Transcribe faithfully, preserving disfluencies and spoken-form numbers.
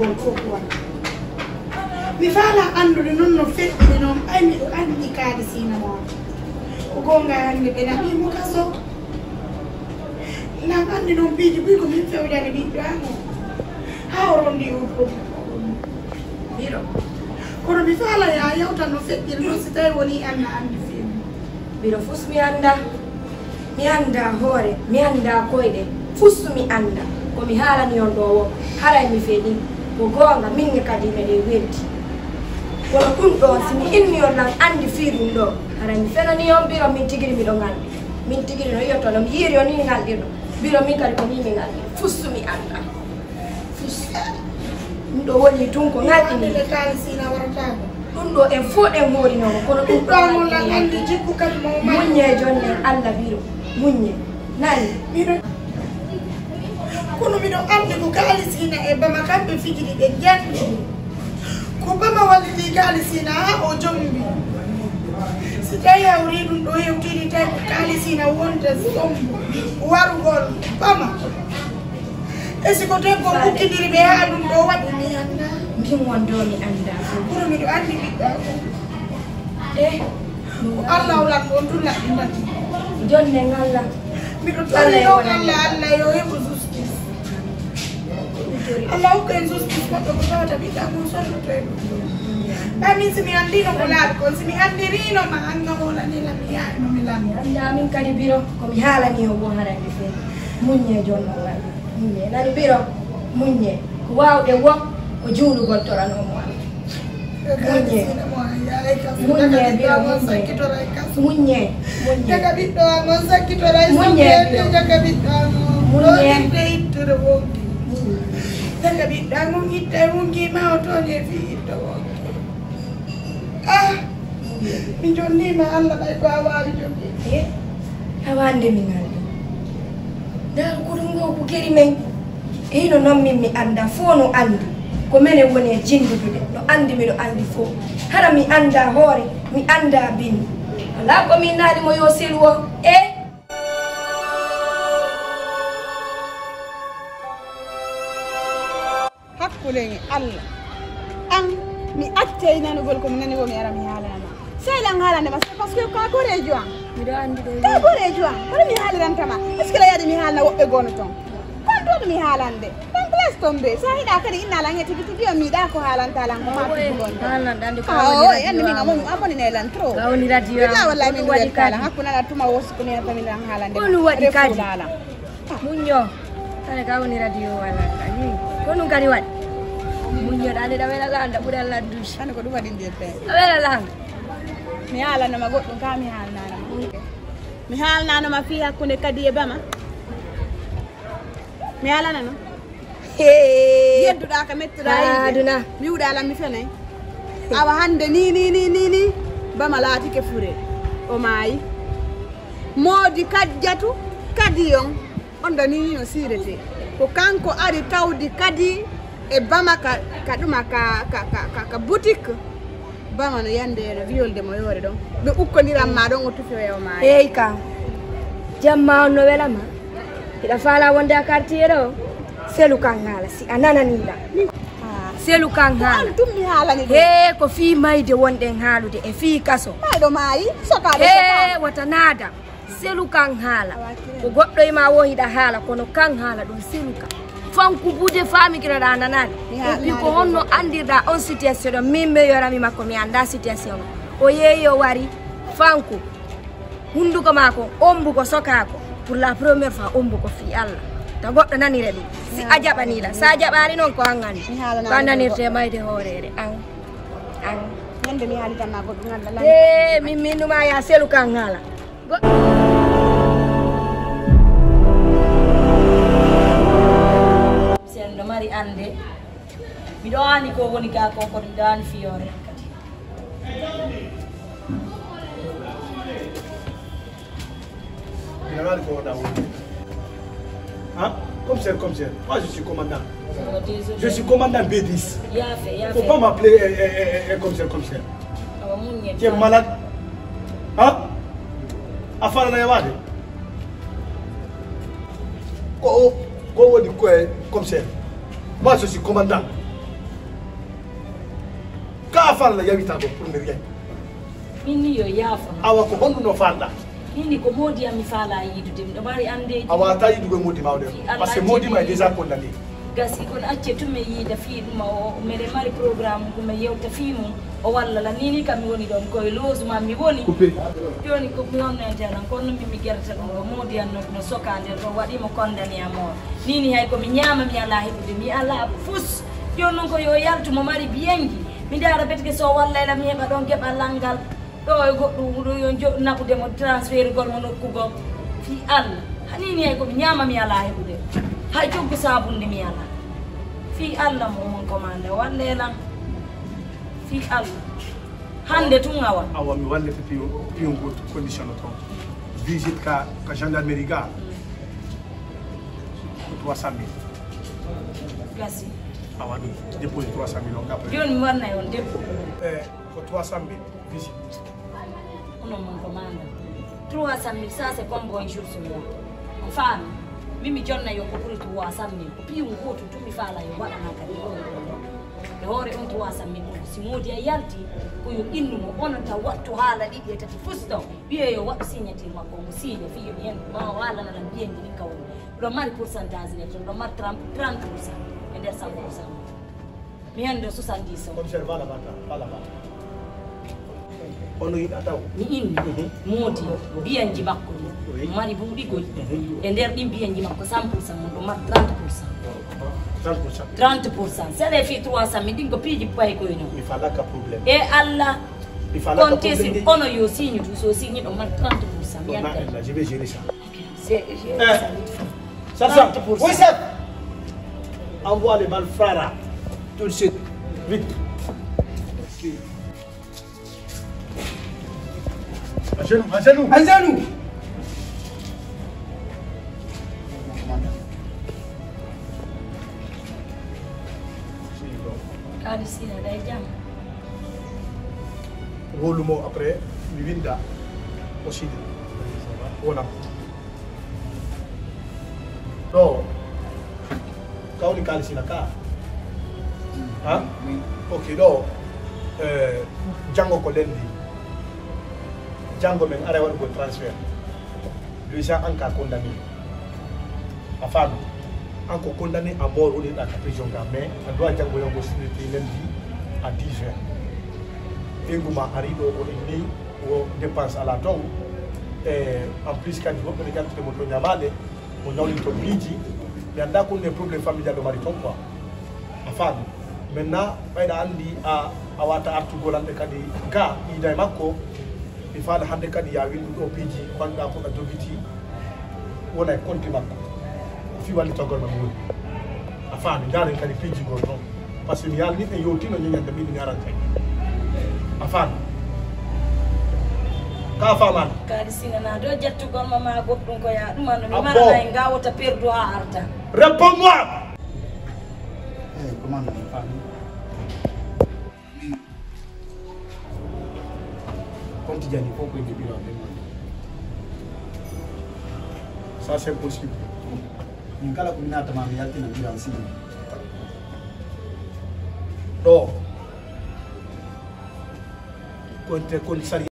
Ko kuwa. Mi faala anndude noon no feƴƴiri noon, ɓay miɗo anndi kaalisiina mo. Ko goonga hannde ɓe naɓii mo kaso. Nan anndi noon piiji buy ko min fewjani ɓiɗɗo an o. Haa o rondi o ɗo. Biro. Kono mi faala ya yewtan no feƴƴiri noon si tawi woni an na anndi fii mum. Biro fus mi annda. Mi annda hoore, mi annda koyɗe, fus mi annda. Ko mi haalani on ɗo o, haray mi feɗi. Ko goonga, min ne kadi meɗen welti. Kono ɗum ɗo, si mi inni on lan anndi fii ɗum ɗo, haray mi fenani on biro min tigiri miɗo ngalɗi. Min tigiri no yiyoto no mi yiiri on ni ngalɗirɗo. Biro min kadi ko ni mi ngalɗi. Fus mi annda. Ɗum ɗo woni tun ko ŋalɗini. Ɗum ɗo en fof ɗen hoorinoomo, kono ɗum ɗo ŋalɗini. Muññe jonne Allah biro. Muññe. Nani? Kono miɗo anndi ko kaalisiina e bama kamɓe fijidi ɓe janndi. Ko bama walliti kaalisiina haa o jombi. Si tawi hawri ɗum ɗo hewtiri tawi ko kaalisiina wonta sombo warugol bama. E si ko debbo ukkidiri ɓe haa ɗum ɗo waɗi mi annda. Min won ɗo mi annda. Kono miɗo anndi ɓiɗɗo am. Eh. Ko Allah o lan on tun laɓɓinta. Jonne ngalla. Miɗo tori yo Allah, Allah yo heɓu justice. Allah hokka en justice moƴƴo ko tawata ɓiɗɗo am on sonnoto e ɗum. Ɓay min si mi anndino ko laaɓi kon, si mi anndirino ma an ngam o lanila mi yaayno mi lan. Annda min kadi biro ko mi haalani o wo harande feere. Muññe jonno ngal. Muññe. Nani biro? Muññe. Ko waawɗe wo ko juulugol toranoomo Allah. Muññe. Muññe biro, muññe. Muññe. Muññe. Daga ɓiɗɗo am on sakkitora e muññe biro. Daga ɓiɗɗo am on. Muññe. Ɗo ittude wonki. Daga ɓiɗɗo am on itta e wonki ma o tooñe fii itto wonki. Ah! Mi jonniima Allah ɓay ko a waawi jonniima. Eh, a wande mi ngalɗi. Ndaar ko ɗum ngo ko keri men. E hino noon min mi annda fof no anndi. Ko menen woni e jinndudude. No anndi miɗo anndi fof. Hara mi annda hoore, mi annda binndi. Alaa ko min naali mo yo selu o. Eh! Hakkunde en e Allah. An, mi accay nanugol ko mi nani wo mi ara mi haalana ma. Sey lan haalande ma, c'est parce que ka goreejo an. Miɗo anndi ɗo. Ka goreejo an, kono mi haaliranta ma. Est-ce que la yaade mi haalna woɓɓe goono ton? Kon ɗo mi haalande. Kon place ton ɓe. Sa hiɗa kadi inna lan e tigi tigi on mi yiɗa ko haalanta lan ko ma tigi gon. Haalnan ɗande ko. Ah, o yandi mi ngam on abonné ne lan trop. Ka woni radio. Illa wallahi min waɗi kala. Hakkunde ala tuma wosi ko mi yanta min lan haalande. Ko ɗum waɗi kadi. Muñño. Hannde ka woni radio wala ka ni. Ko ɗum kadi waɗi. Muñño ɗa nde ɗa wela landa ɓuri Allah duusi. Hannde ko ɗum waɗi nder ɓe. A wela landa. Mi haalanoma goɗɗum ka mi haalnanoma. Mi haalnanoma fii hakkunde kadi e bama. Mi haalanano. Hee. Yedduɗa ka mettuɗa. Aduna. Mi wuɗa lan mi fenay. Awa hannde ni ni ni ni ni. Bama laatike fure. O maayi. Moodi kajjatu kadi on. On dani no siirete. Ko kanko ari tawdi kadi e bama ka, ka ɗuma ka, ka, ka, ka, ka boutique. Bama no yande no wiyolde mo yoore ɗon. Ɓe ukkoniran ma ɗon o tufi o yawa ma. Hey ka. Jamma on no wela ma. Hiɗa faala wonde a quartier ɗo. Selu kan haala si a nanani la. Ah. Selu kan haala. An tum mi haalani ɗum. He ko fii mayde wonɗen haalude e fii kaso. Mayɗo maayi. Sokaɗo. He wata naada. Selu kan haala. Ko goɗɗo e ma wo hiɗa haala kono kan haala ɗum selu kan. Fanku bude faami kino ɗa nanani. Ɗum ko honno andirɗa on situation ɗon min mi yorami makko mi annda situation o. O yeeyi o wari fanku. Hunduko maako ombuko sokako. Pour la première fois ombuko fii Allah. Ta goɗɗo nanire ɗum. Si a jaɓani la. Sa jaɓali noon ko an anndi. Ko a nanirte mayde hooreere. An. An. Yande mi haali tan ma goɗɗum Allah. Ee, min minnuma ya selu kan haala. Sen no mari annde. Miɗo aani ko woni ga ko kono miɗo aani fiyoore kadi. Miɗo aani ko wona woni. Hein? Commissaire, commissaire. Moi, je suis commandant. Je suis commandant B dix. Faut pas m'appeler, euh, euh, euh, euh, commissaire, commissaire. Tu es malade. Hein? A faalana e waade? Ko o, ko woni ko e commissaire. Moi, je suis commandant. Falla yawita ɗo pour mi riyay. Min ni yo yaafo. Awa ko honɗum no falla? Min ni ko moodi am mi fala yiidude. Miɗo mari andeeji. A wata yiidugo e moodi ma o ɗen. Fi Allah. Parce que moodi ma e déjà condamné. Gasi kono acce tun mi yiida fii ɗum o, miɗo mari programme ko mi yewta fii mum. O walla la ni ni kam mi woni ɗon koye logement mi woni. Coupé. Jooni ko mi wonno e jalan kono min mi gerata ɗum ɗo moodi an no, no soka nder ɗo waɗi mo condamné à mort. Ni ni hay ko mi ñaama mi ala heɓude mi ala fus. Jooni noon ko yo yaltu mo mari biyenji. Mi ndaara betke so walla ela mi heɓa ɗon geɓal lanngal. Ɗo e goɗɗum ɗo yo jo-, naɓude mo transfert gol mo nokku goo. Fii Allah. Hani ni hay ko mi ñaama mi ala heɓude. Hay coggu sabunde mi ala. Fii Allah mo mon commande walle lan. Fii Allah. Hannde tun awa. Awa mi wallete piyo, piyo ngo condition o ton. Visite ka, ka gendarmerie ga. Ko trois cent mille. Gasi. Awa ɗum, dépose trois cent mille on après. Jooni mi wannay on dépôt. Eh, ko trois cent mille visite. Onon mon ko manda. Trois cent mille, ça c'est comme bonjour sur moi. On faami. Min mi jonna yo ko ɓuri trois cent mille. Ko piyu ngu gootu tun mi faala yo waɗana kadi. E hoore on trois cent mille on, si moodi a yalti, ko yo innu mo, onon taw wattu haala ɗiɗi e tati fus taw. Ɓiye yo waɗu signature makko, mo signa fii yo mi hen, ma o haalana lan mbiyen ndi ɗin kawri. Ɗo mari pourcentage ne, ɗo mari trente, trente pour cent e nder cent pour cent. Mi hen ɗo soixante-dix o. Commissaire, va là-bas, va là-bas. Ono yiɗa taw? Mi inni, moodi, biyanji makko ɗi. Oui. Mari buuɗi goy. Mhm. E nder ɗin biyanji makko, cent pour cent, on ɗo mari trente pour cent. Trente pour cent. Trente pour cent. Sere fii trois cent mille, ɗin ko piiji pay koy non. Mi falaka problème. E Allah, mi falaka compte sur problème. Ono yo signature, so signi ɗo mari trente pour cent. Non, mi non, adda. Je vais gérer ça. C'est, je, eh, ça vite fait. Sarsan, trente pour cent. Oui, chef. Envoie les malfrats là. Tout de suite. Vite. À genoux, à genoux. À genoux. Kaali Sina, day jam. Wolu mo après, mi winda o sidi. Wonam. Ɗo, kawni Kaali Sina ka. Ha? Ok, ɗo, eh, janngo ko lundi. Janngo men ara waɗugol transfert. Déjà an ka condamné. A faami? An ko condamné à mort woni ɗa ka prison ga, mais a doit janngo yahugo sirete lundi à dix heures. Ɓeyngu ma ari ɗo o inni wo dépense ala ton. E en plus kadi woɓɓe ne ƴamtude mo to ñamaale, mo nawlin to piiji. Mi annda ko ɗum e problème familial o mari ton quoi. A faami? Maintenant, ɓayɗa anndi a, a wata artugol hannde kadi ga iida e makko. Mi faala hannde kadi ya winndu ɗo piiji ko annduɗa ko ɗa jogiti wona e compte makko. Ko fii wallitagol ma mi woni. A faami, ndaaren kadi piiji gol ɗon. Par ce que mi yaalni ɓe yewtino ñiñande min mi aran kadi. A faami? Ka faamaani? Kaali Sina na do jattugol ma ma goɗɗum ko ya ɗum anno mi mara ay nga wota perdu ha arta. Réponds-moi! Eh, comment on parle? Compte Diani fof ko e nder ɓiran ɓe woni. Ça c'est impossible. Min kala ko mi naatama mi yaltina ɓiran sini. Ɗo. Konte kon sari.